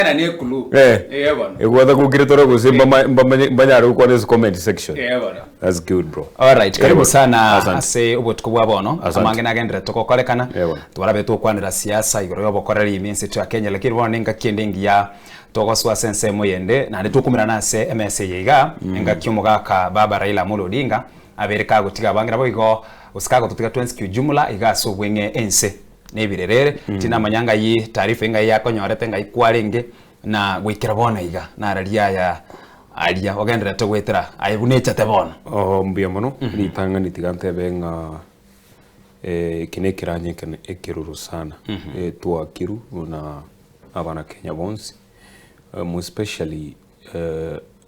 Ena ne clue. Eh. Eh bono. Egwata gokire tore gose mbama- mbamanye- mbanyare gokwana ase comment section. Eh bono. That's good bro. Alright, Eh, karibu bono. sana Asante. ase obotuko bwa bono Asante. amange nagenderete gokorekana Eh, bono. twarabe tokwanera siasa igoro y'obokoreri ime ense ya Kenya lakini bono nengaki ende engiya togosoa ase ensemo eyende naende tokomerana ase emesa eye iga engaki omogaka baba Raila Amolo Odinga abere kagotiga abange nabo igo gose kagototiga twensi kiujumla iga ase obweng'e ense nebirerere, tinamanya ng'ai taarifa eng'ai yakonyorete ng'ai kwarenge, na goikera bono iga nararia aya aria ogendererete goetera aye buna echate bono. Oo mbuya mono, ritang'ani tiga ntebe ng'a eke na ekeranya ekene ekeroro sana, twakirwe buna abana Kenya bonsi, more especially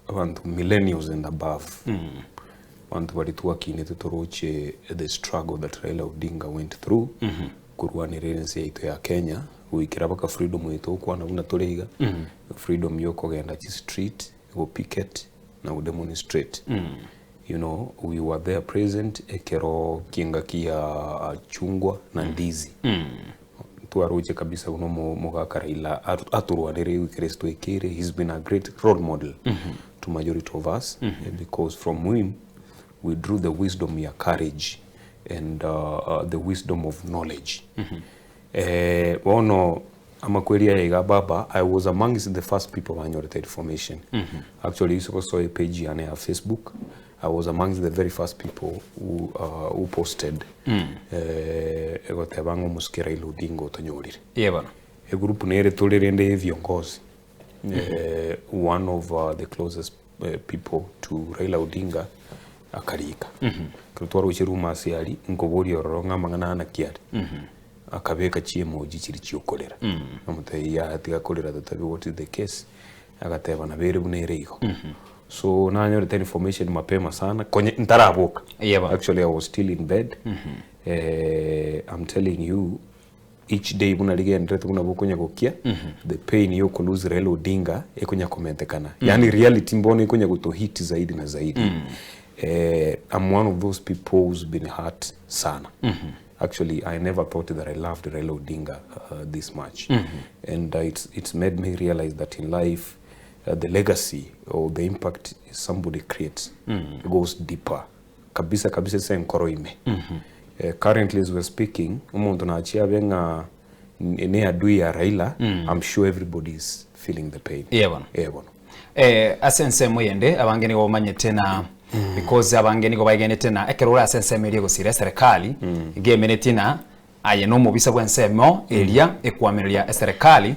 abanto millennials and above, abanto baria twakinete toroche the struggle that Raila Odinga went through korwanera ense yaito ya Kenya goikera mpaka freedom eye togokwana buna tore iga, freedom ya okogenda chistreet, go picket na go demonstrate. You know we were there present ekero kiengaki ya chungwa na ndizi. Twaroche kabisa buna omo omogaka Raila atorwaneire goikera ase twaikeire, he's been a great role model to majority of us because from him we drew the wisdom ya courage and the wisdom of knowledge. Bono amakweri aya iga baba, I was amongst the first people banyorete information. Actually ase gosoa epage yane ya Facebook, I was amongst the very first people who, uh, who posted eh, egoteba ng'a omosike Raila Odinga otonyorire. Ye bono. Egroup nere tore rende ya ebiongozi eh, one of uh, the closest eh, people to Raila Odinga akarika. Ekero twaroche rumors aria, nkoboria ororo ng'a amang'ana aya naki are. Akabeka chiemoji chiria chiokorera. Namotebia yaya tiga korera totabi what is the case. Agateba nabo ere buna ere igo. So nanyorete information mapema sana konye ntaraboka. Eye bono. Actually I was still in bed. Eh, I'm telling you each day buna rigenderete buna bokonya gokia the pain ya oko lose Raila Odinga ekonya komentekana. Yaani reality mbono ekonya goto hit zaidi na zaidi. Eh, I'm one of those people who's been hurt sana. Actually, I never thought that I loved Raila Odinga uh, this much. And uh, it's, it's made me realize that in life, uh, the legacy or the impact somebody creates goes deeper. Kabisa kabisa ase enkoro ime. Eh, currently as we're speaking, omonto nachia abe ng'a ne adui ya Raila, I'm sure everybody is feeling the pain. Ye bono. Eh, bono. Eh, ase ensemo eyende abange nigo bamanyete na because abange nigo baegenete na ekero ore ase ensemo eria egosira eserekari iga emenetie na aye na omobisa bw'ensemo eria ekwamireria eserekari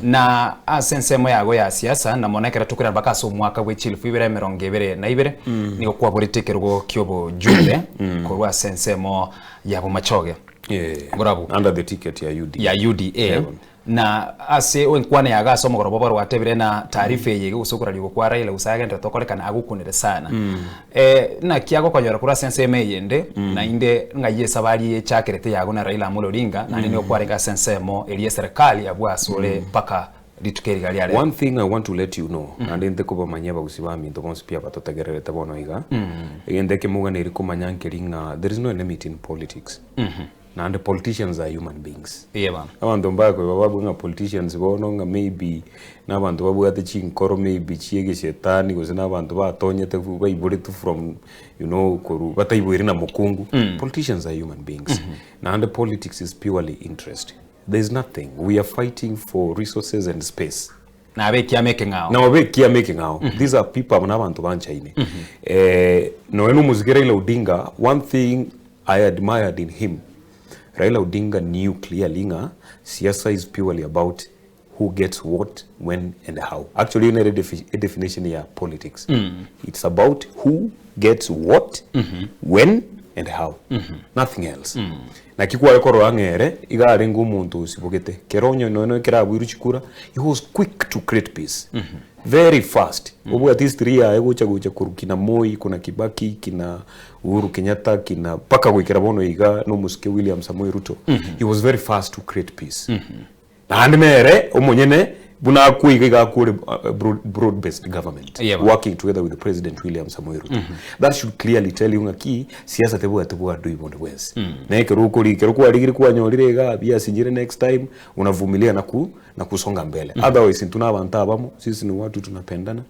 na ase ensemo yago ya siasa na mono ekero tokorera mpaka ase omwaka bwe chilifu ibere emerongo ebere na ibere nigo kwaborete ekerogo ki'obojumbe korwa ase ensemo ya Bomachoge Yeah. Borabu. Under the ticket ya UDA. ya UDA Yeah. Na ase enkwana yago ase omogoroba obarwatebire na taarifa eye iga gose okorarigwa kwa Raila gose agenderete okorekana agokunire sana. Eh, naki agokonyora korwa ase ensemo eyende naende ng'ai esabari eye echakerete yago na Raila Amolo Odinga naende nigo kwarenge ase ensemo eria eserekari abwo ase ore mpaka rituko eri iga riarero. One thing I want to let you know, naende nte kobamanyia abagusii baminto bonsi pi abatotegererete bono iga, egento ekemoganeri komanya nkeri ng'a there is no enmity in politics. Naende politicians are human beings. Eye bono. Abanto mbakoiba babue ng'a politicians bono ng'a maybe na abanto babwate chinkoro maybe chia egeshetani gose na abanto batonyete baiboretwe from you know korwa bataiboiri na mokungu. Politicians are human beings. Naende politics is purely interest. There is nothing. We are fighting for resources and space. Nabe ekiama ekeng'ao. Nabe ekiama ekeng'ao. These are people aba nabanto banchaine. Eh, nonya na omosike Raila Odinga, one thing I admired in him, Raila Odinga knew clearly ng'a siasa is purely about who gets what, when and how. Actually eyio nere edefi edefinition ya politics. It's about who gets what, when and how. Nothing else. Naki kware korora ng'a ere iga arenge omonto osibogete, kera onye nonya ekero abuirwe chikura, he was quick to create peace, very fast. Obwate history yaye gocha gocha korwa kina Moi, kina Kibaki, kina Uhuru Kenyatta, kina mpaka goikera bono iga na omosike William Samoei Ruto, he was very fast to create peace. Naende nere omonyene. Buna akwo iga iga akure broad based government Yebo. working together with President William Samoei Ruto. That should clearly tell you ng'aki siasa tebwati bwadui bonde bwensi. Na ekero okori ekero kwarigire kwanyorire iga biasinyire next time unavumilia na ku na kusonga mbele. Otherwise intwe na abanto abamo sisi ni watu tunapendana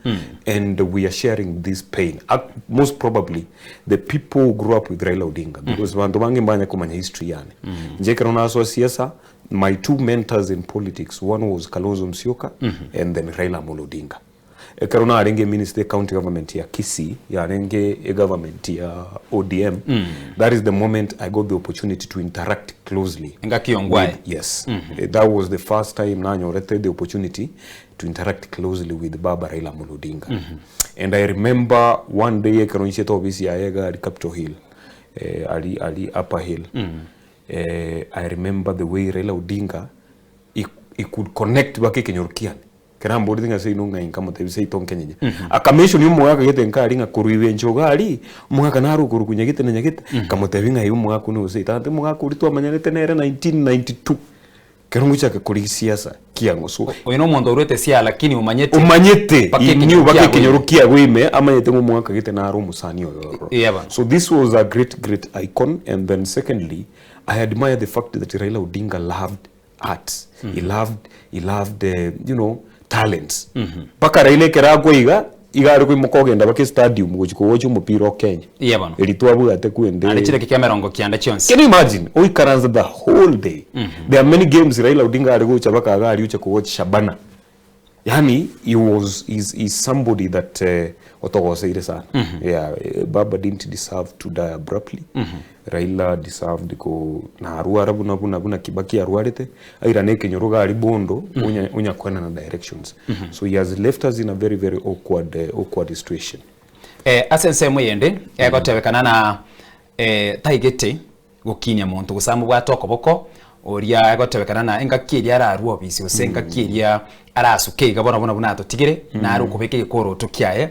and we are sharing this pain. Ac most probably the people who grew up with Raila Odinga because banto bange mbanya komanya history yane. Inche ekero nasoa siasa My two mentors in politics, one was Kalonzo Musyoka and then Raila Amolo Odinga. Ekero narenge minister e county government ya Kisii, yarenge e government ya ODM, that is the moment I got the opportunity to interact closely Engaki yongwae. with, yes. Eh, That was the first time nanyorete the opportunity to interact closely with Baba Raila Amolo Odinga. And I remember one day ekero nchiete ofisi yaye iga aria Capitol Hill, eh, aria aria Upper Hill. I remember the way Raila Odinga he, he could connect baka ekenyoro kiane kera amborete ng'a seino ng'ai nkamotebia seito nkenyenya akamentioni omogaka gete nkari ng'a korwa ibencho iga aria omogaka naro okorokwa nyagete na nyagete nkamotebia ng'a igo omogaka one oseito agantebia omogaka oria twamanyanete nere 1992 Ekero ngochaka korigia siasa kiang'o so Oyo nomonto orwete siaya lakini omanyete omanyete mpaka he ekenyoro knew mpaka kiago ekenyoro ime. kiago ime amanyete ng'a omwaka gete naro omosani oyo ororo. Eeh bono. So this was a great great icon and then secondly I admire the fact that Raila Odinga loved arts he loved he loved you know talents mpaka Raila ekero akwa iga iga are koimoka ogenda mpaka estadium gochi kowocha omopira o Kenya Eeh bono. eri twabwate kwende Naende chidakika emerongo kianda chionsi. Can you imagine? Oikaranse the whole day. There are many games Raila Odinga are gocha baka iga aria ocha kowatch Shabana. Yaani he was he's, he's somebody that uh, otogoseire sana. Yeah, eh, Baba didn't deserve to die abruptly. Raila deserved ko narwara buna buna buna Kibaki arwarete airane ekenyoro iga aria Bondo onya onya koenana directions. So he has left us in a very very awkward uh, awkward situation. Eh, ase ensemo eyende egotebekana na eh, taigete gokinia monto gose amobwate okoboko oria egotebekana na engaki eria ararue obisi gose engaki eria arasuke iga bono bono buna atotigire nare okobeka egekoroto kiaye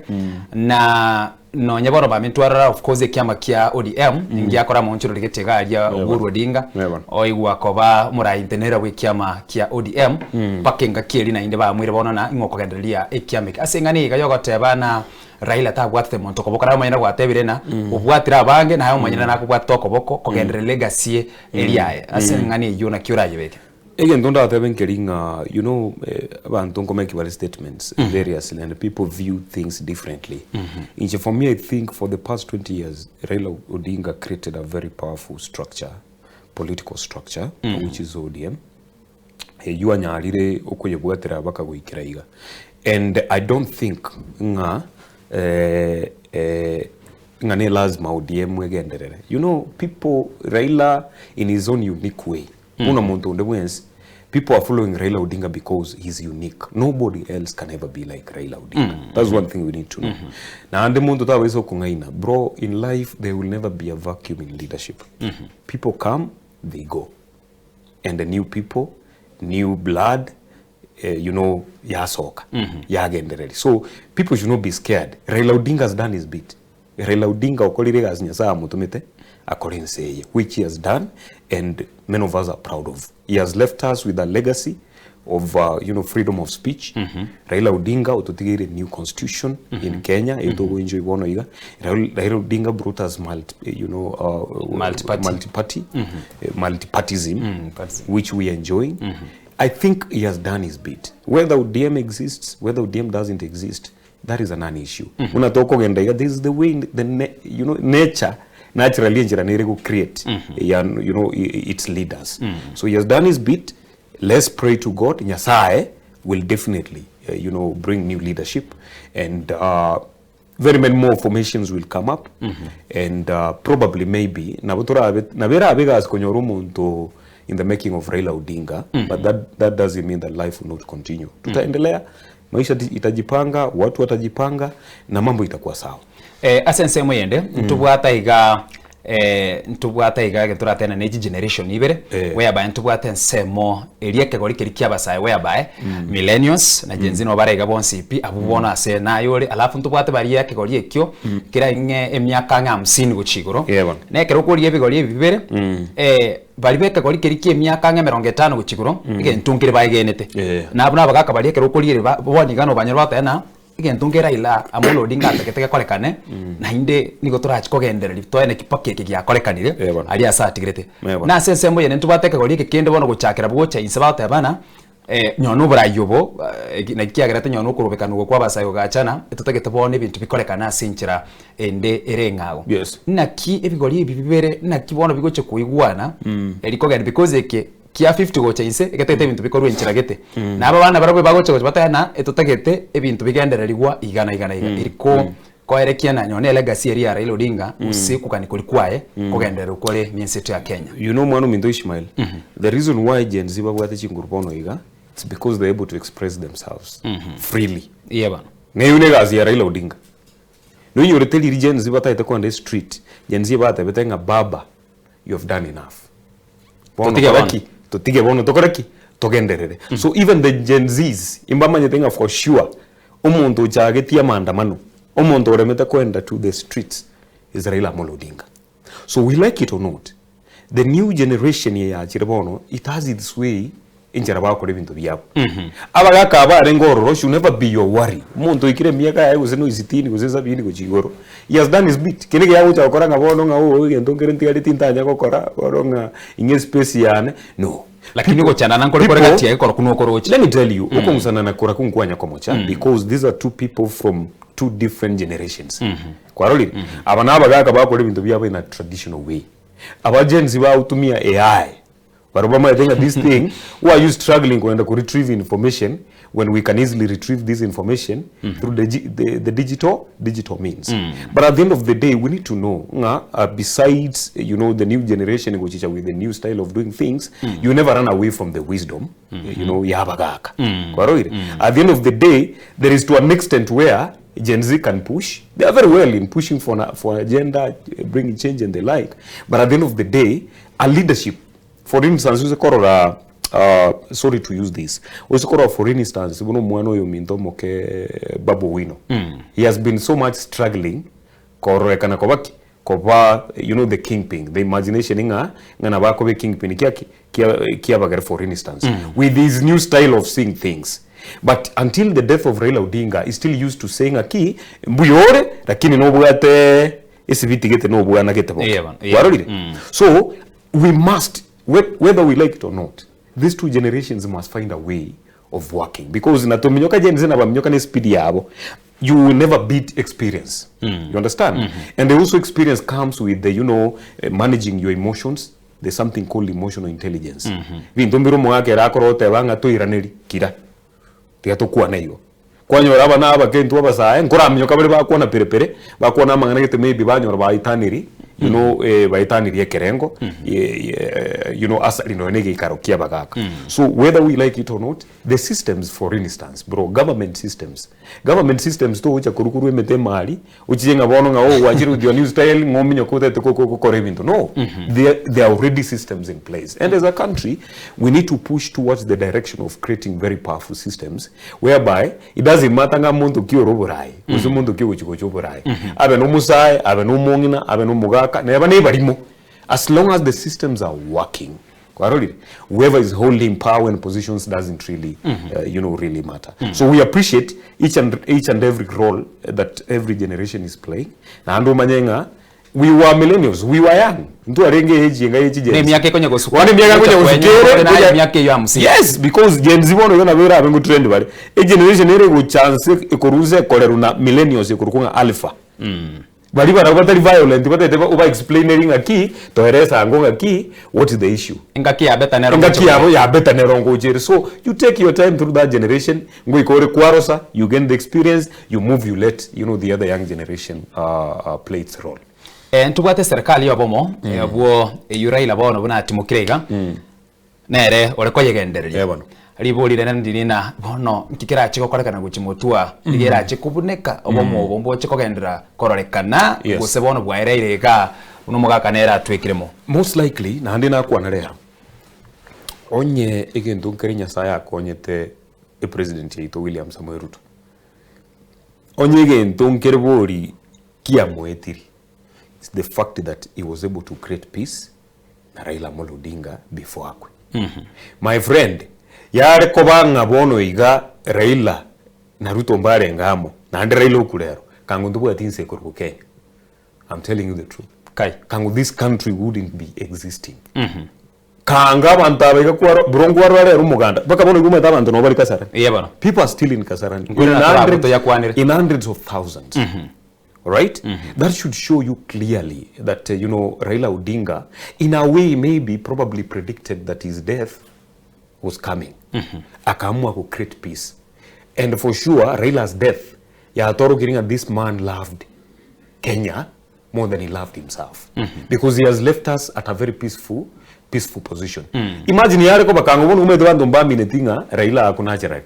na nonye bono baminto arora of course ekiama kia ODM ngiakora amaonchorori gete iga aria Oburu Odinga Yeah, bono. oigwa koba omoraintenera bw'ekiama kia ODM mpaka engaki eria naende bamoire bono na ing'o okogendereria ekiama eke. Ase eng'ana eye iga yogoteba na Raila tabwatete monto koboko naye omonyene gwatebire ng'a obwatire abange naye omonyene nakobwatete okoboko kogendereria legacy eria aye. Ase eng'ana eyio naki orayebeke? Egento ndatebe nkeri ng'a you know abanto nkomeki bare statements variously and people view things differently. Inche for me I think for the past 20 years Raila Odinga created a very powerful structure, political structure which is ODM. Eyio anyarire okoyebwatera baka goikera iga. And I don't think ng'a ng'a ne lazima ODM egenderere. You know people Raila in his own unique way buna monto onde bwensi people are following Raila Odinga because he's unique. Nobody else can ever be like Raila Odinga. That's one thing we need to know. Naende monto tabaisa okong'aina bro in life there will never be a vacuum in leadership. People come, they go. and new people, new blood, you know, yasoka, yagendereria. So people should not be scared. Raila Odinga has done his bit. Raila Odinga okorire egasi Nyasaye amotomete akore ense eye, which he has done and many of us are proud of. He has left us with a legacy of you know, freedom of speech. Raila Odinga ototigeire new constitution in Kenya, eye togoenjoy bono iga. Raul- Raila Odinga brought us multi, you know, Multi-party. multi-party, multi-partyism, partyism. which we are enjoying. I think he has done his bit. Whether ODM exists, whether ODM doesn't exist, that is a non-issue. Buna tokogenda iga, this is the way the ne, you know, nature naturally enchera nere go create ya, you know, its leaders. So he has done his bit. Let's pray to God, Nyasaye will definitely you know, bring new leadership and very many more formations will come up and probably maybe nabo torabe nabo erabe egasi konyora omonto in the making of Raila Odinga but that, that doesn't mean that life will not continue. Tutaendelea, maisha itajipanga, watu watajipanga na mambo itakuwa sawa. Eh, ase ensemo eyende ntobwate iga. Ntobwate iga egento toratene ne chigeneration ibere, whereby ntobwate ensemo eria ekegori keria kia abasae whereby millennials na Gen Z nigo bare iga bonsi pi, abwo bono ase naye ore, alafu ntobwate baria ekegori ekio kere ang'e emiaka ang'e hamsini gochia igoro, na ekero okorigia ebigori ebi bibere, baria ba ekegori keria kia emiaka ang'e emerongo etano gochia igoro, egento nkere baegenete. Na abwo na abagaka baria ekero okorigereria ba bono iga nobanyore bagoteba ng'a. Egento nkere Raila Amolo Odinga atagete gekorekane, naende nigo torachi kogendereria toene ki mpaka eke giakorekanire Eh, bono. aria ase atigerete. Eh, bono. Na ase ensemo eyende ntobwate ekegori eke kende bono gochakera gocha inse bagoteba ng'a nonye na oborai obo naki kiagerete nonye na okorobekana oko kwa abasae gogachana, etotagete bono ebinto bikorekane ase enchera ende ere eng'ao. Yes. Naki ebigori ebi bibere naki bono bigochia koigwana eri kogenda because eke kia 50 gocha inse, egetagete ebinto bikorwe enchera gete. Na aba abana barabwo bagocha gocha batebe ng'a etotagete ebinto bigendererigwa iga na iga na iga. Eri ko koerekia na nonye na elegacy eria ya Raila Odinga gose kogania koria kwaye kogendererwa kore ne ense eto ya Kenya. You know mwana ominto Ishmael, the reason why Gen Z babwate chinguru bono iga, it's because they're able to express themselves freely. Iye bono. Na eyio na egasi ya Raila Odinga. Noinyorete riria Gen Z bataete kogenda estreet, Gen Z batebete ng'a baba you have done enough. Bono Totige kora bono. ki? Totige bono tokore ki? Togenderere. So even the Gen Zs imbamanyete ng'a for sure omonto ochagetie amaandamano, omonto oremete koenda to the streets is Raila Amolo Odinga. So we like it or not, the new generation eye yachire bono it has its way enchera bagokora ebinto biabo. Abagaka aba barenge ororo should never be your worry. Omonto oikire emiaka yaye gose no sitini gose sabini gochia igoro, he has done his bit. Kende ekiya agocha gokora ng'a bono ng'a oo egento nkere ntigareti ntanya gokora, bono ng'a ing'e espace yane, no. Lakini ogochandana nkore kore People- gati yaye korokwo nokoroche. Let me tell you, okong'usanana korakwo nkwanya komocha because these are two people from two different generations. Kwarorire? Aba na abagaka bakora ebinto biabo in a traditional way. Aba Gen Z bagotumia AI. Barobwo bamaete ng'a this thing, why are you struggling kogenda ko retrieve information when we can easily retrieve this information through the, the, the digital, digital means. But at the end of the day, we need to know ng'a uh, besides you know, the new generation gochicha with the new style of doing things, you never run away from the wisdom you know, ya abagaka. Kwarorire? At the end of the day, there is to an extent where Gen Z can push. They are very well in pushing for an, for an agenda, bringing change and the like. But at the end of the day, a leadership, for instance, ose korora uh, sorry to use this, ose korora for instance, buna omwana oyo ominto omoke Babu Owino. He has been so much struggling kororekana koba ki? Koba you know the kingpin, the imagination ng'a ng'a nabo akoba ekingpin kia ki? Kia kiabagere for instance, with his new style of seeing things. But until the death of Raila Odinga, he still used to say ng'aki, mbuya ore, lakini nobwate esibiti gete nobwana gete boke. Eeh bono, eeh. Kwarorire? So we must, whether we like it or not, these two generations must find a way of working because natominyoka Gen Z nabaminyoka ne speed yabo you will never beat experience you understand and also experience comes with the you know eh, managing your emotions there's something called emotional intelligence binto mbire omogaka ere akore oteba ng'a toiraneri kira tiga tokwane igo kwanyora aba na abake intwe abasae nkoraminyoka bare bakwana pere pere bakwana amang'ana gete maybe banyora baitaniri you know eh, baetanirie ekerengo ye- ye- you know asari nonya na egeikaro kia abagaka so whether we like it or not the systems for instance bro government systems government systems togocha korwa korwa emete emari ochiche ng'a bono ng'a oh gwachire with your new style ng'a ominyoke otagete ko- ko- gokora ebinto no there, there are already systems in place and as a country we need to push towards the direction of creating very powerful systems whereby it doesn't matter ng'a monto ki ore oboraai gose monto ki ogochi gocha oboraai abe na omosae abe na omong'ina abe na omogaka neba na ebarimo as long as the systems are working kwarorire whoever is holding power and positions doesn't really uh, you know really matter so we appreciate each and, each and every role that every generation is playing naende omanye ng'a we were millennials we were young ntwarenge age enga ye chi Ne emiaka ekonya gosuka. Bono emiaka Gocha ekonya kwenya, gosukere, kore naye gocha- emiaka eyio hamsini. Yes, because Gen Z bono iga nabo erabe ngo trend bare. Egeneration ere egocha nse ekorusa ekoreru na millennials ekorokwa ng'a alpha. Baria barabwo batari violent batagete oba explaineri ng'aki, toeresa ango ng'aki, what is the issue. Engaki ya beta nero Engaki ngocha yabo kore. ya beta nero ngocha ere. So you take your time through that generation, ngoika ore kwarosa, you gain the experience, you move you let you know the other young generation uh, uh, play its role. Eh, ntobwate eserekari y'obomo abwo eyio Raila bono buna atimokire iga nere ore koyegendereria Eh, bono. Ribori rende ndiri ng'a bono nki kerache gokorekana gochia motwe nigo erache kobuneka obomo obo mboche kogenderera kororekana Yes. gose bono bwaereire igaa buna omogaka nere atwekire mo. Most likely naende nakwana rero, onye egento nkere Nyasaye akonyete epresident yaito William Samoei Ruto, onye egento nkere bori kiamoetiri, is the fact that he was able to create peace na Raila Amolo Odinga before akwe. My friend, yare koba ng'a bono iga Raila na Ruto mbarenge amo, naende Raila okure ero, kango ntobwati inse ekorokwa Kenya. I'm telling you the truth. Kai. Kango this country wouldn't be existing. Kanga abanto aba iga kwaro, bro nkwarora rero omoganda, mpaka bono iga omanyete abanto nabo bare Kasarani. Eeh bono. People are still in Kasarani. Nkwere In na tore abwo hundreds, toyakwanere. in hundreds of thousands. Alright? That should show you clearly that, you know, Raila Odinga, in a way, maybe probably predicted that his death was coming. Akaamua ku create peace. And for sure, Raila's death, yatorokire ng'a this man loved Kenya more than he loved himself. Because he has left us at a very peaceful, peaceful position. Imagine yare koba kango bono omanyete banto mbamineti ng'a Raila akunachere.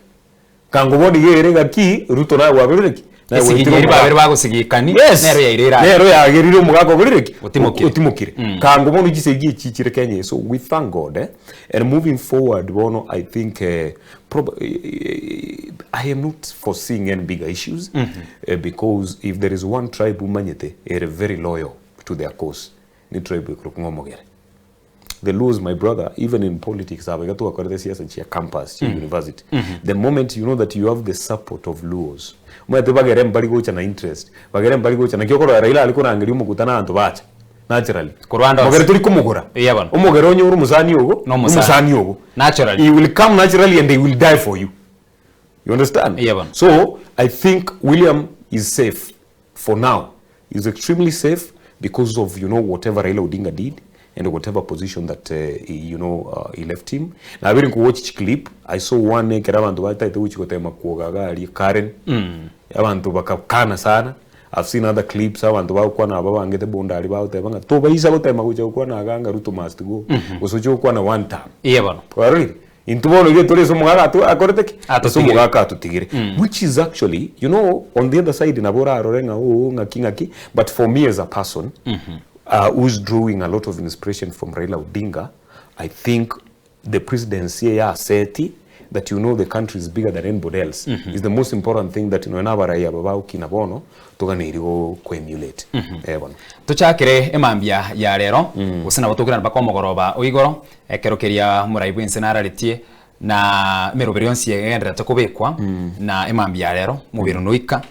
Kango bono iga ere gaki Ruto naye gwakorire ki? Naye Esigiki gwaitire eri omogaka. babere bagosigikani, Yes. nero yaira erari. Nero yagerire omogaka okorire ki? Otimokire. Otimokire. Kango bono chisegi echi chire Kenya eye. So we thank God eh. And moving forward bono I think eh, prob I am not foreseeing any bigger issues eh, because if there is one tribe omanyete ere very loyal to their cause ni tribe ekorokwa ng'a omogere. The Luos my brother even in politics aba iga twakorete siasa chia campus chia university the moment you know that you have the support of Luos omanyete bagere mbari gocha na interest bagere mbari gocha naki okorora Raila are korangeria omokutano abanto bacha naturally Korwa ande onsi. mogere tori komogora Eya bono. omogere onye ore omosani ogo Na omosani. omosani ogo Naturally. he will come naturally and he will die for you you understand Eya bono. so I think William is safe For now he's extremely safe because of you know whatever Raila Odinga did and whatever position that he, you know he left him. Nabere nko watch chi clip I saw one ekero abanto bataete gochi gotema kwoga iga aria Karen abanto bakakana sana. I've seen other clips abanto bagokwana aba bangete bonde aria bagoteba ng'a tobaisa gotema gocha gokwana iga ng'a Ruto must go gose oche gokwana one term. Iye bono. Kwarorire? Intwe bono iga tore ase omogaka ato akorete ki? Ase Atotigire. omogaka atotigire. Which is actually, you know, on the other side nabo orarore ng'a oo ng'aki ng'aki, but for me as a person who is drawing a lot of inspiration from Raila Odinga, I think the presidency eye aseti that you know the country is bigger than anybody else is the most important thing that nonya na abarai aba bagokina bono toganeiri go ko emulate. Eh bono. Tochakere emambia ya rero, gose nabo tokoirana mpaka omogoroba o igoro, Ekero keria omorai bw'ense nararetie, na emeroberi yonsi egendererete kobekwa, na emambia ya rero omobere noika,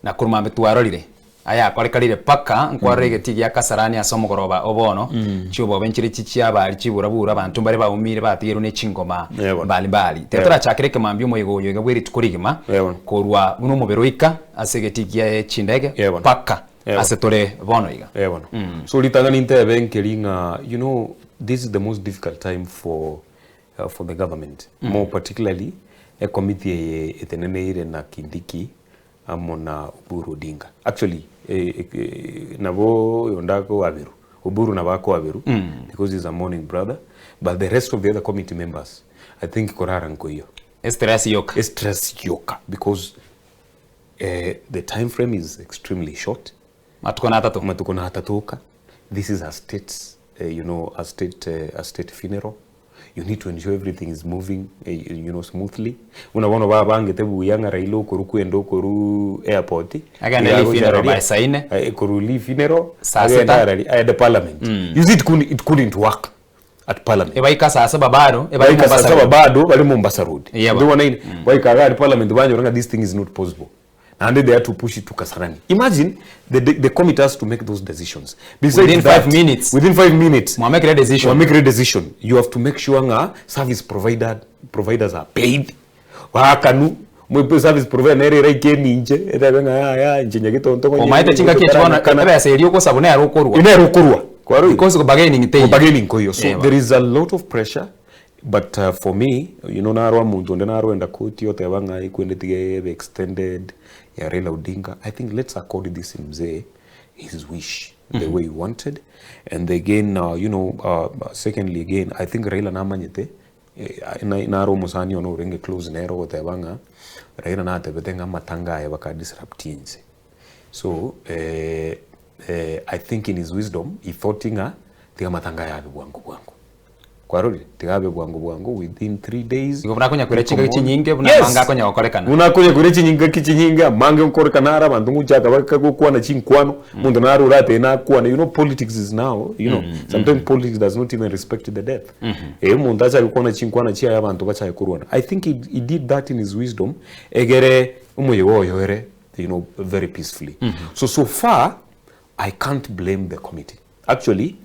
na korwa mambia twarorire ayakorekanire mpaka nkwarora egetii gia Kasarani ase omogoroba o bono, chiobobe nchire chi chi'abari chiburabura, abanto mbare baumire batigeirwe ne chingoma Eh bono. mbali mbali. Tiga Eh. torachakere ekemambia omoyega oyo iga bwe rituko rigima, Eh bono. korwa buna omobere oika ase egetii gie chindege Eh bono. mpaka Eh bono. ase tore bono iga. Eh bono. So ritang'ani ntebe nkeri ng'a you know This is the most difficult time for for the government more particularly ecommittee eye eteneneire na Kindiki amo na Oburu Odinga. Actually nabo oyonde akoaberwa Oburu nabo akoaberwa because he's a mourning brother but the rest of the other committee members I think korara nkoiyo. Estress yoka. Estress yoka because the time frame is extremely short. Matuko na atato. Matuko na atato oka. This is a state, you know, a state, a state funeral. You need to ensure everything is moving, you know, smoothly. Buna bono babangete buya ng'a Raila okorwa kwenda okorwa airport. Agende iga Lee agocha funeral araria, by saa ine. Korwa Lee funeral, Saa agende sita. araria, agende parliament. You see it couldn't, it couldn't work at parliament. Ebaika saa saba bado, ebare Baika saa Mombasa saba Road. bado bari Mombasa Road. Yeah, Ndibona ine, baika iga aria parliament banyora ng'a this thing is not possible. Naende they had to push it to Kasarani. Imagine the, the, the committee has to make those decisions. Besides Within that, 5 minutes. Within 5 minutes. Mwamekire decision. Mwamekire decision. You have to make sure ng'a service provider, providers are paid. Baakanu mwe service provider nere eraike eminche etebe ng'a yaya inche nyagetonto Omaete chingaki echi bono ebesa eria okosabu nere okorwa. Nere okorwa. Kwarorire? Because bargaining teiyo. Bargaining nkoiyo. So Eh, there is a lot of pressure But for me, you know narwa omonto onde narwenda koti oteba ng'a ekwende tiga ebe extended ya Raila Odinga, I think let's accord this mzee his wish the way he wanted and again you know secondly again I think Raila namanyete. Naro omosani one orenge close nere ogoteba ng'a Raila natebete ng'a amatanga aye baka disrupt inse. So I think in his wisdom he thought ng'a tiga amatanga aye abe bwango bwango. Kwarorire? Tiga abe bwango bwango within 3 days. Igo buna akonya koira chingaki chinyinge buna amange akonya gokorekana. Buna akonya koira chingaki chinyinge amange gokorekana are abanto ngochaka baka gokwana chinkwano, omonto naro oratebe nakwane, you know politics is now, you know, sometimes politics does not even respect the death. Eh, omonto achake gokwana chinkwana chiaye abanto bachake korwana. I think he, he did that in his wisdom, egere omoyega oyo ere, you know, very peacefully. So, so far, I can't blame the committee. Actually,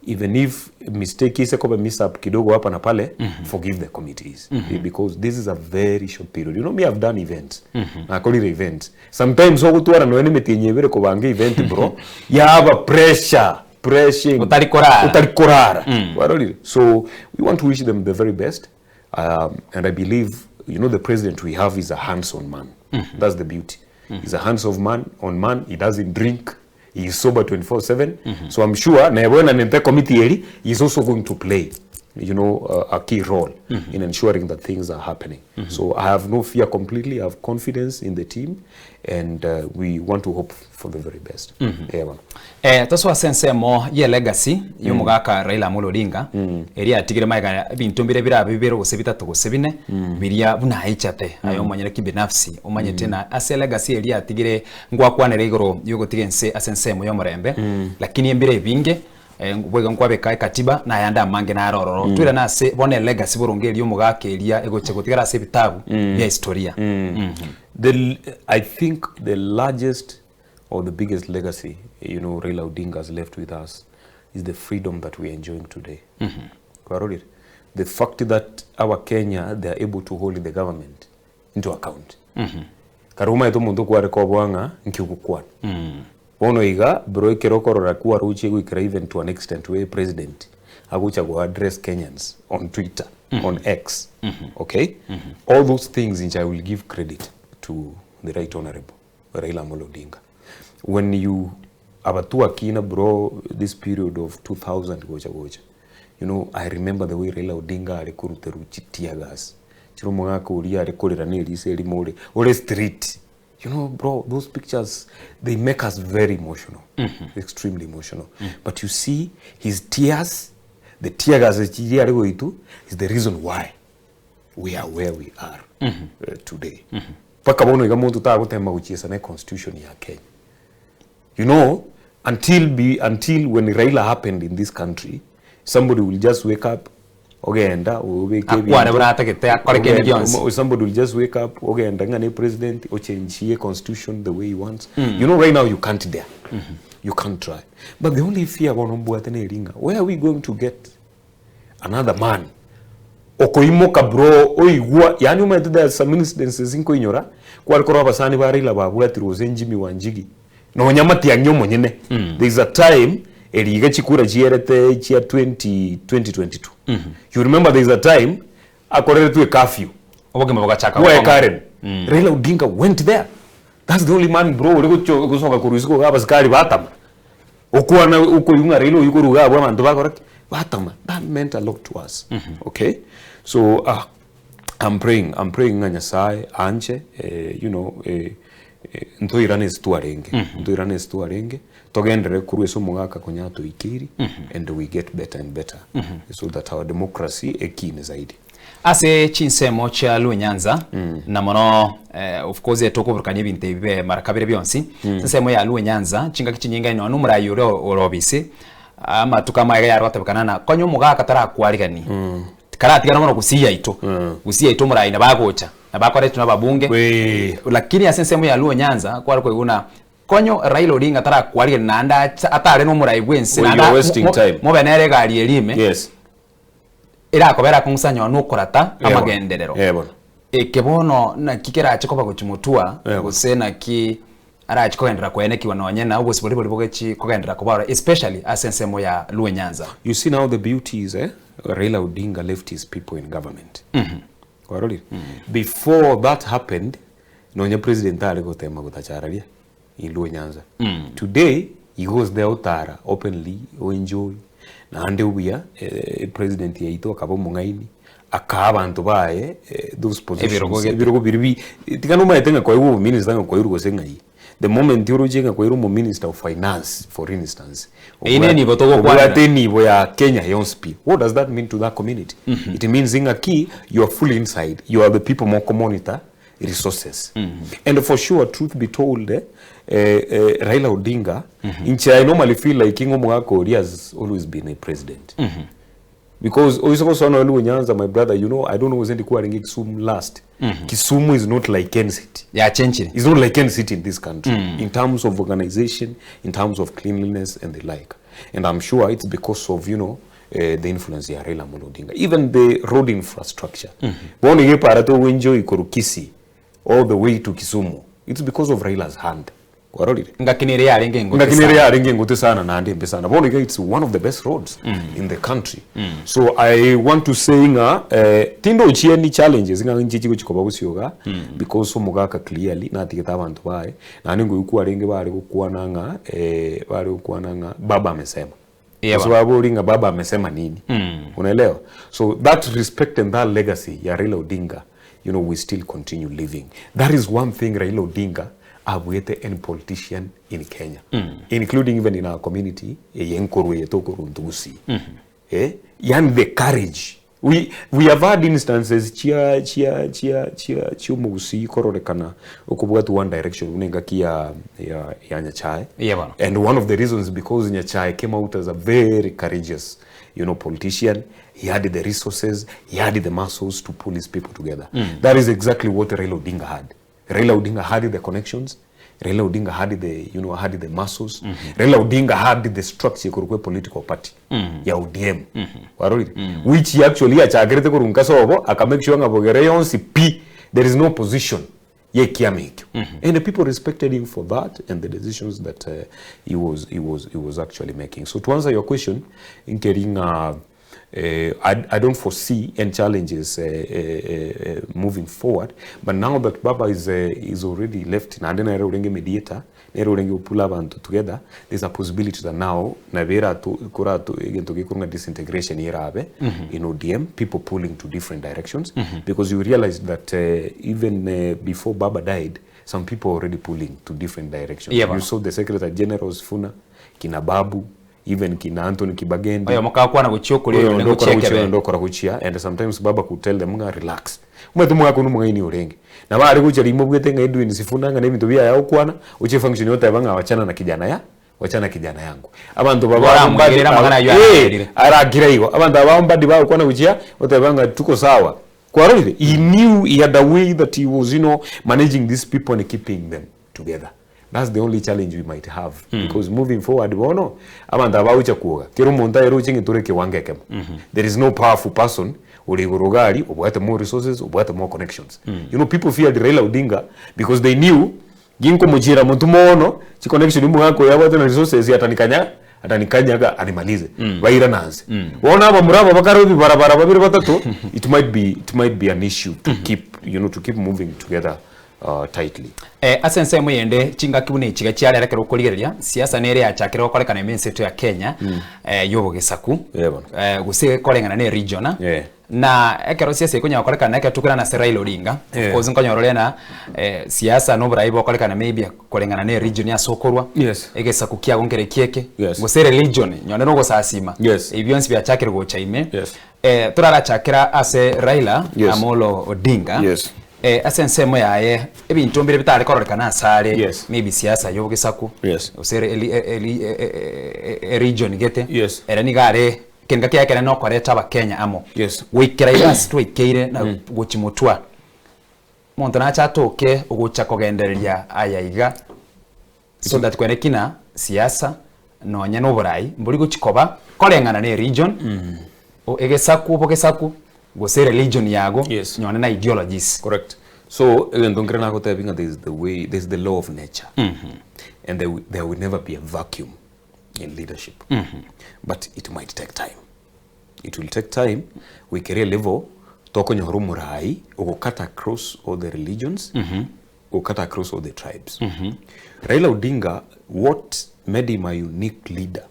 even if mistake ise koba mishap kidogo hapa na pale, forgive the committees. Because this is a very short period. You know me, I've done events. Nakorire events. Sometimes ogotwara nonya na emetienyi ebere kobanga event bro, yaba pressure, pressure. Otari korara. Otari korara. Warorire? So, we want to wish them the very best. And I believe, you know, the president we have is a hands-on man. That's the beauty. He's a hands-on man, on man. He doesn't drink. He is sober 24/7. So I'm sure nabo na committee eri, he is also going to play, you know, a key role in ensuring that things are happening. So I have no fear completely. I have confidence in the team, and we want to hope for the very best. Yeah, man. Tosoa ase ensemo ye legacy y'omogaka Raila Amolo Odinga, eria atigire magega ebinto mbire birabe bibere gose bitato gose bine, biria buna aichate aye omonyene kibinafsi omanyete na ase legacy eria atigire ngwakwanera igoro yogotiga ense ase ensemo y'omorembe, lakini embire ebinge boigo nkwabeka ekatiba na ayande amange naro ororo. Toirane ase bono elegacy boronge eria omogaka eria egocha gotigara ase ebitabu bia historia. The, I think the largest or the biggest legacy, you know, Raila Odinga has left with us is the freedom that we are enjoying today. Kwarorire? The fact that our Kenya, they are able to hold the government into account. Kare omanyete omonto kware koboa ng'a nki ogokwana. Bono iga, bro ekero okorora kwarochie goikera even to an extent where president agocha go address Kenyans on Twitter, on X, okay? All those things inche I will give credit to the right honorable Raila Amolo Odinga. When you abatwakina bro this period of 2000 gocha gocha, you know, I remember the way Raila Odinga are koruterwa chi tear gas. Chiro omogaka oria are korera na eriso erimo ore ore street. You know, bro, those pictures, they make us very emotional, extremely emotional. But you see, his tears, the tear gas chiria are goitu, is the reason why we are where we are today. Mpaka bono iga monto tagotema gochiesa na constitution ya Kenya. You know, until when Raila happened in this country, somebody will just wake up, ogenda, obeke Akwane buna atagete, akore kende gionsi. Somebody will just wake up, ogenda ng'a ne president, ochange constitution the way he wants. You know, right now you can't dare. You can't try. But the only fear bono mbwate ne ringa, where are we going to get another man? Okoimoka bro, oigwa, yani omanyete there are some incidences nkoinyora, kware korwa abasani ba Raila babwatirwe gose Jimmy Wanjigi, nonya Matiang'i omonyene. There is a time, eriga chikura chierete chia 20, 2022. You remember there is a time, akoreretwe curfew. Obogima bogachaka Bwaye gokong'a. Karen. Raila Odinga went there. That's the only man bro ore gosoka korwa isiko iga abasikari batama. Okwana okoigwa ng'a Raila oyio korwa iga abwo abanto bakora ki? Batama. That meant a lot to us. Okay? So I'm praying, I'm praying ng'a Nyasaye anche, you know, ntoirane ase twarenge. Ntoirane ase twarenge, togenderere korwa ase omogaka konya atoikeiri, and we get better and better, so that our democracy ekine zaidi. Ase chinsemo chia Luo Nyanza, na mono of course etokoburukania ebinto ebi bibe mara kabere bionsi, ensemo ya Luo Nyanza chingaki chinyinge nonya na omoraia oria ore obisi, amatuko amaye yare gotebekana na konya omogaka tarakwarigani, karatigana mono gusii yaito, gusii yaito omoraia nabo agocha, nabo akoretwe na ababunge, lakini ase ensemo ya Luo Nyanza kware koigwa buna konyo Raila Odinga tarakwarigani naende acha atare na omorai bwa ense Well, naende you're wasting time. mobe nere egari eria ime. Erakobera akong'usa nonye nokorata amagenderero. Bono. Eke bono naki kerache koba gochia motwa, Bono. gose naki arache kogenderera koenekiwa nonye na obosibore boria bogechi kogenderera koba oro especially ase ensemo ya Luo Nyanza. You see now the beauty is, Raila Odinga left his people in government. Kwarorire? Before that happened, nonye president are gotema gotachararia in Luo Nyanza. Today, he goes there otara openly, o enjoy. Naende obuya, president yaito akaba omong'aini. Akaa abanto baye those positions, Ebirogo gete. ebirogo biria bi tiga nomaete ng'a kwaigwa obominister ng'a kwairwe gose ng'ai. The moment oroche ng'a kwairwe omominister of finance for instance, Eyio ne enibo togokwanera. obwate enibo ya Kenya yonsi pi, what does that mean to that community? It means ng'a ki you are fully inside, you are the people mokomonitor resources. And for sure truth be told eh, eh, Raila Odinga, inche I normally feel like ng'a omogaka oria has always been a president. Because oise gosoa nonya nigo Nyanza my brother you know I don't know gose ndi kwarenge Kisumu last Kisumu is not like any city Yachenchire. It's not like any city in this country in terms of organization in terms of cleanliness and the like and I'm sure it's because of you know eh, the influence ya Raila Amolo Odinga even the road infrastructure bono iga epara togoenjoy korwa Kisii all the way to Kisumu it's because of Raila's hand Kwarorire? Ngaki nere yarenge engote Ngaki nere sana. yarenge engote sana naende embe sana. Bono iga it's one of the best roads in the country. So I want to say ng'a eh, tindochi any challenges ng'a inche chigochi koba bosio iga because omogaka clearly natigete abanto baye naende ngoigwa kwarenge bare gokwana ng'a eh, bare gokwana ng'a baba amesema. Yeah, Gose baba. babori ng'a baba amesema nini. Unaelewa? So that respect and that legacy ya Raila Odinga, you know, we still continue living. That is one thing Raila Odinga abuete any politician in Kenya, including even in our community, eye nkorwa eye tokorwa intwe Gusii. Eh? Yani the courage. We, we have had instances chia chia chia chia chiomogusii kororekana okobwati one direction buna engaki ya ya ya Nyachae. Yeah, bono. And one of the reasons because Nyachae came out as a very courageous you know, politician. He had the resources, he had the muscles to pull his people together. That is exactly what Raila Odinga had. Raila Odinga had the connections, Raila Odinga had the, you know, had the muscles. Raila Odinga had the structure korokwa political party ya ODM. Warorire? Which he actually achakerete korwa nka sobo aka make sure ng'a bogere yonsi pi there is no opposition yekiama ekio. And the people respected him for that and the decisions that he was, he was, he was actually making. So to answer your question, nkeri ng'a I, I don't foresee any challenges moving forward but now that baba is, is already left naende nere orenge mediator nere orenge gopull abanto together there's a possibility that now nabo erato korato egento gekorwa ng'a disintegration erabe in ODM people pulling to different directions because you realize that even before baba died some people already pulling to different directions Yeah, you saw the secretary general Sifuna kina Babu even kina Anthony Kibagendi Oyomo kagokwana gochia okoria oyo oyonde onde gochia okora gochia ekebe. oyonde okora gochia and sometimes baba could tell them ng'a relax omanyete omogaka onde omong'aini orenge nabo are gochia riria mobwete ng'a Edwin Sifuna ng'a na ebinto biaye agokwana oche efunction oteba ng'a wachana na kijana ya wachana na kijana yangu abanto baba Oramwegerere amang'ana ayio aragerire. arakire igo abanto aba mbadi bagokwana gochia oteba ng'a tuko sawa kwarorire he knew he had a way that he was you know managing these people and keeping them together That's the only challenge we might have because moving forward bono abanto aba bagocha kwoga kera omonto ayeroche ng'a tore ekewango ekemo there is no powerful person ore igoro iga aria obwate more resources obwate more connections you know people feared Raila Odinga because they knew ginkomochiera motwe mono chiconnection omogaka oyo abwate na resources atanikanya atanikanyaga animalize bairana nse bono abamura aba bakare ebibarabara babere batato it might be it might be an issue to keep you know to keep moving together tightly. Ase ensemo eyende chingaki buna echi iga chiarera ekero okorigereria, siasa nere yachakire gokorekana ime ense yaito ya Kenya y'obogesaku Eh, bono. gose koreng'ana ne region Eh. na ekero siasa ekonyara gokorekana ekero tokorana ase Raila Odinga of Eh. course nkonyora ore na siasa na oborai bokorekana maybe koreng'ana ne region ase okorwa, Yes. egesaku kiago nkere kieke, Yes. gose religion nonye na ogosasima, Yes. ebi bionsi biachakire gocha ime. Yes. Torarachakera ase Raila Yes. Amolo Odinga. Yes. Ase ensemo yaye ebinto mbire bitare kororekana asare Yes. maybe siasa y'obogesaku Yes. gose e region gete Yes. ere nigo are ekenga kiaye ekenene nokoreta abakenya amo Yes. goikera iga ase twaikeire na gochia motwa omonto nache atoke ogocha kogendereria aya iga so that kwene kina siasa nonya na oborai mbori gochi koba koreng'ana na e region o egesaku obogesaku gose religion yago Yes. nonye na ideologies. Correct. So egento nkere nagotebi ng'a there is the way, there is the law of nature and there, there will never be a vacuum in leadership but it might take time. It will take time goikeria level tokonyora omorai ogo cut across all the religions go cut across all the tribes. Raila Odinga what made him a unique leader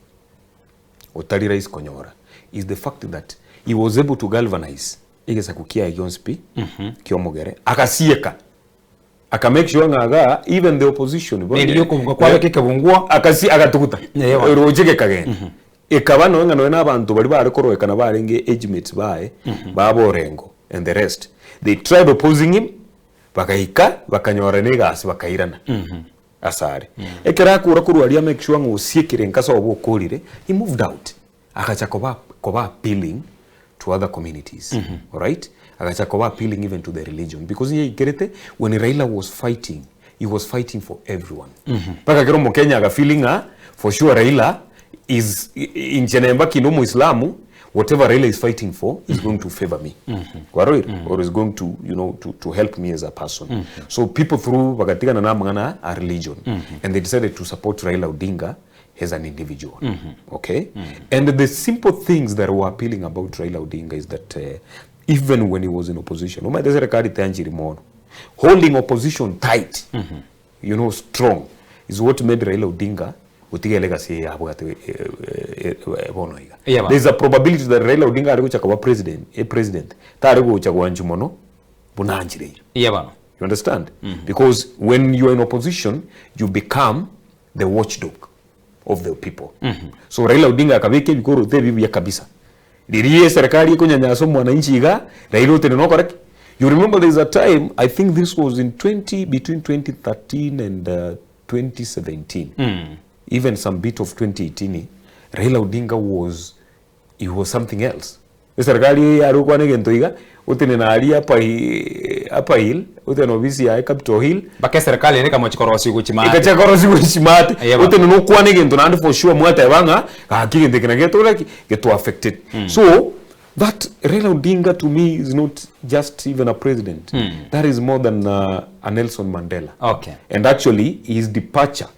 otari rahisi konyora is the fact that he was able to galvanize. egesaku kiaye gionsi pi ki'omogere, agasieka, aka make sure ng'a igaa even the opposition bono Erio okobuga kwabeka ekebunguo. Akasi agatuguta Eeh bono. roche gekagenda. Ekaba nonya ng'a nonya na abanto baria bare kororekana barenge age mates baye, baba Orengo and the rest, they tried opposing him, bagaika bakanyora na egasi bakairana asare. Ekero akora korwa aria make sure ng'a osiekire nka sobo okorire, he moved out. Agacha koba koba appealing to other communities alright, agacha koba appealing even to the religion because yaikerete when Raila was fighting he was fighting for everyone mpaka kera omokenya aga feeling ng'a for sure Raila is inche nemba kinde omoislamu whatever Raila is fighting for is going to favour me kwarorire or is going to you know to, to help me as a person so people through bagatigana na amang'ana a religion and they decided to support Raila Odinga as an individual okay and the simple things that were appealing about Raila Odinga is that uh, even when he was in opposition omanyete serikali teanchiri mono holding opposition tight you know strong is what made Raila Odinga gotiga legacy eye abwate eh, eh, eh, bono iga Eya ba. there is a probability that Raila Odinga are gocha koba president a president tare gocha gwanchu mono buna anchire Eya bono. You understand? Because when you are in opposition, you become the watchdog of the people. So Raila Odinga akabeka ebikoroto ebi buya kabisa. Riria eserikali ekonyanyasa omwananchi iga, Raila otenene okore ki? You remember there is a time, I think this was in 20, between 2013 and uh, 2017, even some bit of 2018, Raila Odinga was he was something else. Eserikali eye yare gokwana egento iga, otenene aria Upper Hi- Upper Hill, otenene ofisi yaye Capitol Hill, Mpaka eserikali ere ekamochia korosia gochia maate. Ekacha korosia gochia maate. Eye bono. Otenene okwane egento naende for sure mwateba ng'a gaki egento eke naki getokora ki? Geto affected. So that Raila Odinga to me is not just even a president. That is more than a Nelson Mandela. Okay. And actually his departure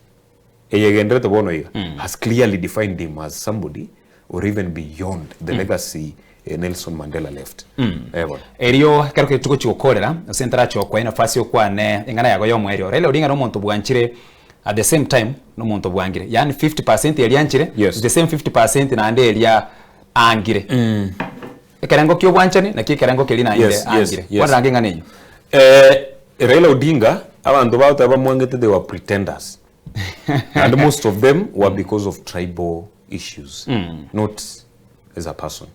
eyegenderete bono iga has clearly defined him as somebody or even beyond the legacy Nelson Mandela left. Eh bono. Erio ekero keria togochia gokorera, gose ntarache gokoa enafasi okwane eng'ana yago y'omoerio. Raila Odinga nomonto bwanchire at the same time nomonto bwangire, yaani 50% eria anchire Yes. the same 50% naende eria aangire. Ekerengo kia obwanchani naki ekerengo keria naende Yes, yes, aangire. yes. Kwanera ange eng'ana eyio. Eh, Raila Odinga, abanto bagoteba bamwangete they were pretenders. And most of them were because of tribal issues, not as a person.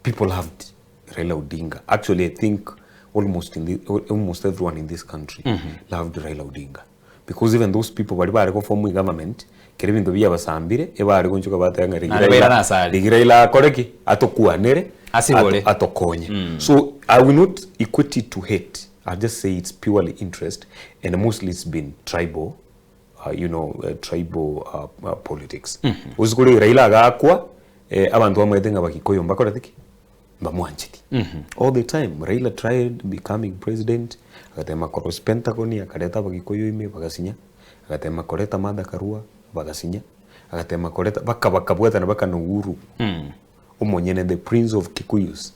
People loved Raila Odinga. Actually, I think almost, in the, almost everyone in this country loved Raila Odinga. Because even those people bari bare goform government, kere ebinto biabasambire, ebare gonchoka bateba ng'a Naende bairane ase are. rigira Raila akore ki? Atokwanere, Asibore. atokonye. So I will not equate it to hate. I'll just say it's purely interest and mostly it's been tribal, you know, tribal politics. Gose kore Raila agakwa, eh, abanto bamanyete ng'a Bagikuyu mbakorete ki? Mbamwancheti. All the time Raila tried becoming president, agatema cross Pentagon, akareta Abagikuyu ime bagasinya, agatema koreta Martha Karua bagasinya, agatema koreta baka bakabwatana baka na Uhuru omonyene the prince of Kikuyus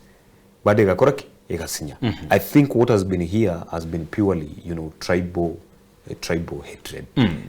bado egakora ki? Egasinya. I think what has been here has been purely you know tribal tribal hatred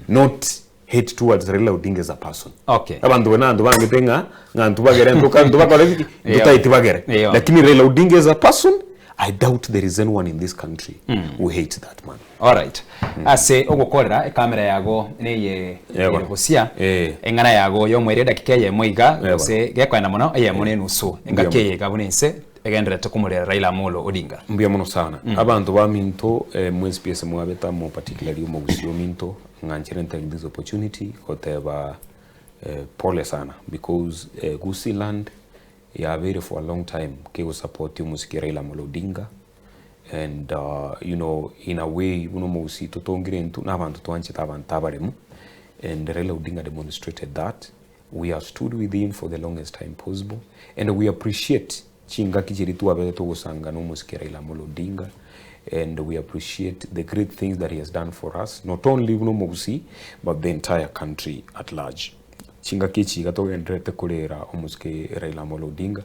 not hate towards Raila Odinga as a person. Okay. Abanto bana abanto bangete ng'a ng'a ntubagere ntoka ntubakore ki Yeah. ntotaeti bagere. Yeah. Lakini Raila Odinga as a person I doubt there is anyone in this country who hates that man. Alright. Ase ogokorera ekamera yago neye Yeah, ere gosia Eh. eng'ana yago yomoerio edakika eyemo iga Yeah, gose gekoenda mono eyemo na enusu engaki Mbuya eye iga buna ense egendererete komorera Raila Amolo Odinga. Mbuya mono sana. Abanto baminto eh, mwensi pi ase mwabete amo particularly omogusii ominto ng'a nchere ntake this opportunity goteba eh, pole sana because eh, Gusii land yabeire for a long time kegosupport omosike Raila Amolo Odinga and uh, you know in a way buna omogusii totongire intwe na abanto twanchete abanto abaremu and Raila Odinga demonstrated that We have stood with him for the longest time possible and we appreciate chingaki chiria twabete togosanga na omosike Raila Amolo Odinga and we appreciate the great things that he has done for us not only buna omogusii but the entire country at large. Chingaki echi iga togendererete korera omosike Raila Amolo Odinga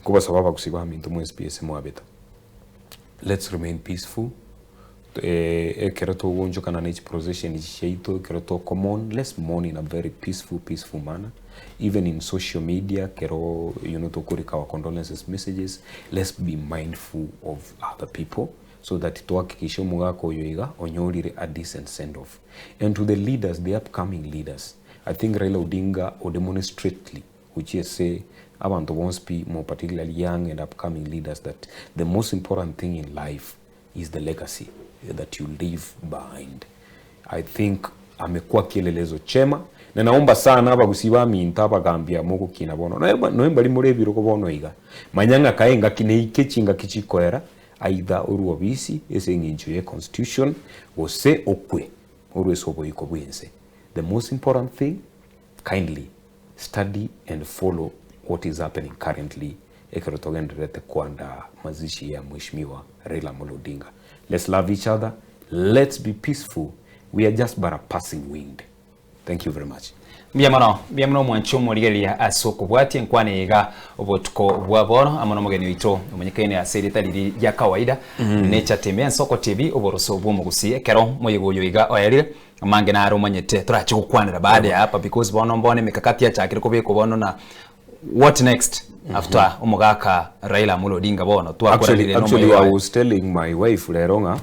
nkobasaba abagusii baminto mwensi pi ase mwabete let's remain peaceful. Ekero togoonchokana ne chiprocession echi chiaito, ekero toko mourn, let's mourn in a very peaceful peaceful manner, even in social media ekero you know tokorika our condolences messages, let's be mindful of other people so that tohakikishe omogaka oyo iga onyorire a decent send off. And to the leaders, the upcoming leaders, I think Raila Odinga odemonstrately gochia ase abanto bonsi pi, more particularly young and upcoming leaders that the most important thing in life is the legacy that you leave behind. I think amekuwa kielelezo chema na naomba sana abagusii baminto abagambi aba mogokina bono noe mbari more ebirogo bono iga manya ng'a kae engaki neike chingaki chikoera either orwe obisi ase eng'encho ye constitution gose okwe orwe ase oboiko bwense. The most important thing kindly study and follow what is happening currently ekero togendererete koandaa mazishi ya Mheshimiwa Raila Amolo Odinga. Let's love each other, let's be peaceful, we are just but a passing wind. Thank you very much. Mbuya mono, mbuya mono omwanchi omorigereria ase okobwatia enkwana eye iga obotuko bwa bono amo nomogeni oito omonyekaine ase erieta riria ria kawaida Nature Teme Ensoko TV oboroso bw'omogusii ekero moyega oyo iga oerire Amange naro omanyete torache gokwanera baada ya hapa because bono mbono emikakati yachakire kobekwa bono na what next after omogaka Raila Amolo Odinga bono Actually, twakoranire actually nomoyo I oye. was telling my wife rero ng'a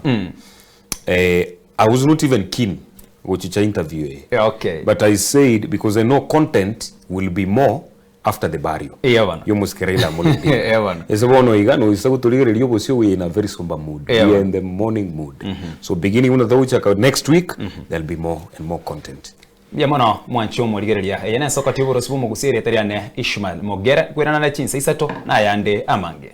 eh, I was not even keen gochicha interview eye. Yeah, okay. But I said because I know content will be more after the burial. Eya bono. Y'omosike Raila Amolo Odinga. Eya bono. Ase bono iga noisa gotorigereria obosio we are in a very somber mood. Eya We are bono. in the mourning mood. So beginning buna togochaka next week there'll be more and more content. Mbuya mono mwanche omorigereria. Eye nensoko tiborosi bw'omogusia erieta riane Ishmael Mogere. Kwerana ne chinsa isato na ayande amange.